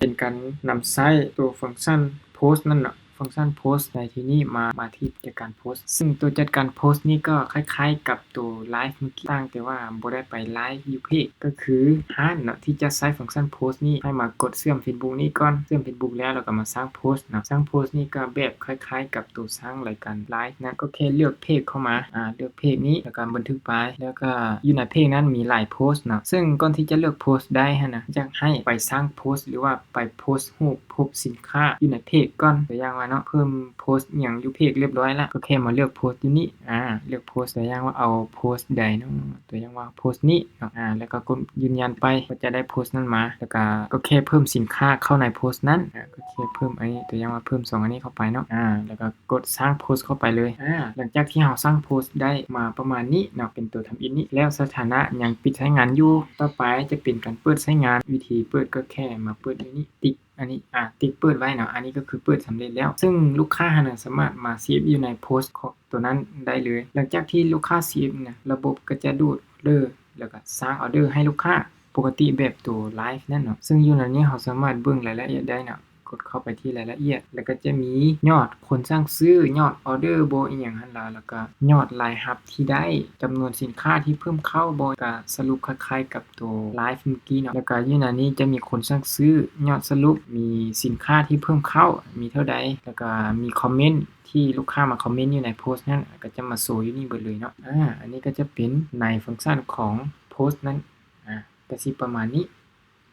ເປັນການນຳໃຊ້ໂຕຟັງຊັນໂພສນັ້ນເນາະ ຟັງຊັນໂພສໃນທີ່ນີ້ມາ ມາທີ່ຈັດການໂພສ ຊຶ່ງໂຕຈັດການໂພສນີ້ກໍຄ້າຍໆກັບໂຕໄລຟ໌ມື້ກີ້ ຕ່າງແຕ່ວ່າບໍ່ໄດ້ໄປໄລຟ໌ຢູ່ເພຈ ກໍຄືຮ້ານເນາະ ທີ່ຈະໃຊ້ຟັງຊັນໂພສນີ້ ໃຫ້ມາກົດເຊື່ອມເຟສບຸກນີ້ກ່ອນ ເຊື່ອມເຟສບຸກແລ້ວ ແລ້ວກໍມາສ້າງໂພສເນາະ ສ້າງໂພສນີ້ກໍແບບຄ້າຍໆກັບໂຕສ້າງລາຍການໄລຟ໌ນັ້ນ ກໍແຄ່ເລືອກເພຈເຂົ້າມາ ອາ ເລືອກເພຈນີ້ ແລ້ວກໍບັນທຶກໄປ ແລ້ວກໍຢູ່ໃນເພຈນັ້ນມີຫຼາຍໂພສເນາະ ຊຶ່ງກ່ອນທີ່ຈະເລືອກໂພສໄດ້ຫັ້ນນະ ຢາກໃຫ້ໄປສ້າງໂພສ ຫຼືວ່າໄປໂພສຮູບ ພົບສິນຄ້າຢູ່ໃນເພຈກ່ອນ ຕົວຢ່າງວ່າເນາະ ເພີ່ມໂພສອີ່ຫຍັງຢູ່ເພຈລຽບຮ້ອຍລະ ກໍແຄ່ມາເລືອກໂພສຢູ່ນີ້ ອາ ເລືອກໂພສ ຕົວຢ່າງວ່າເອົາໂພສໃດເນາະ ຕົວຢ່າງວ່າໂພສນີ້ເນາະ ອາ ແລ້ວກໍກົດຢືນຢັນໄປ ກໍຈະໄດ້ໂພສນັ້ນມາ ແລ້ວກໍ ກໍແຄ່ເພີ່ມສິນຄ້າເຂົ້າໃນໂພສນັ້ນ ອາ ກໍແຄ່ເພີ່ມອັນນີ້ ຕົວຢ່າງວ່າເພີ່ມສອງອັນນີ້ເຂົ້າໄປເນາະ ອາ ແລ້ວກໍກົດສ້າງໂພສເຂົ້າໄປເລີຍ ອາ ຫຼັງຈາກທີ່ເຮົາສ້າງໂພສໄດ້ມາປະມານນີ້ເນາະ ເປັນໂຕທຳອິດນີ້ແລ້ວ ສະຖານະຍັງປິດໃຊ້ງານຢູ່ ຕໍ່ໄປຈະເປັນການເປີດໃຊ້ງານ ວິທີເປີດກໍແຄ່ມາເປີດຢູ່ນີ້ ຕິກ ອັນນີ້ ອາ ຕິກເປີດໄວ້ເນາະ ອັນນີ້ກໍຄືເປີດສຳເລັດແລ້ວ ຊຶ່ງລູກຄ້າຫັ້ນນະສາມາດມາເຊຟຢູ່ໃນໂພສຂອງໂຕນັ້ນໄດ້ເລີຍ ຫຼັງຈາກທີ່ລູກຄ້າເຊຟນະ ລະບົບກໍຈະດູດເລີຍ ແລ້ວກໍສ້າງອໍເດີໃຫ້ລູກຄ້າ ປົກກະຕິແບບໂຕໄລຟ໌ນັ້ນເນາະ ຊຶ່ງຢູ່ໃນນີ້ເຮົາສາມາດເບິ່ງລາຍລະອຽດໄດ້ເນາະ ກົດເຂົ້າໄປທີ່ລາຍລະອຽດ ແລ້ວກໍຈະມີຍອດຄົນສັ່ງຊື້ ຍອດອໍເດີບໍ ອີ່ຫຍັງຫັ້ນລະ ແລ້ວກໍຍອດລາຍຮັບທີ່ໄດ້ ຈຳນວນສິນຄ້າທີ່ເພີ່ມເຂົ້າບໍ ກໍສະຫຼຸບຄ້າຍໆກັບ ໂຕໄລຟ໌ມື້ກີ້ເນາະ ແລ້ວກໍຢູ່ໃນນີ້ຈະມີຄົນສັ່ງຊື້ ຍອດສະຫຼຸບ ມີສິນຄ້າທີ່ເພີ່ມເຂົ້າມີເທົ່າໃດ ແລ້ວກໍມີຄອມເມັນທີ່ລູກຄ້າມາຄອມເມັນຢູ່ໃນໂພສນັ້ນ ກໍຈະມາໂຊຢູ່ນີ້ເບິດເລີຍເນາະ ອາ ອັນນີ້ກໍຈະເປັນໃນຟັງຊັນຂອງໂພສນັ້ນ ອາ ກໍຊິປະມານນີ້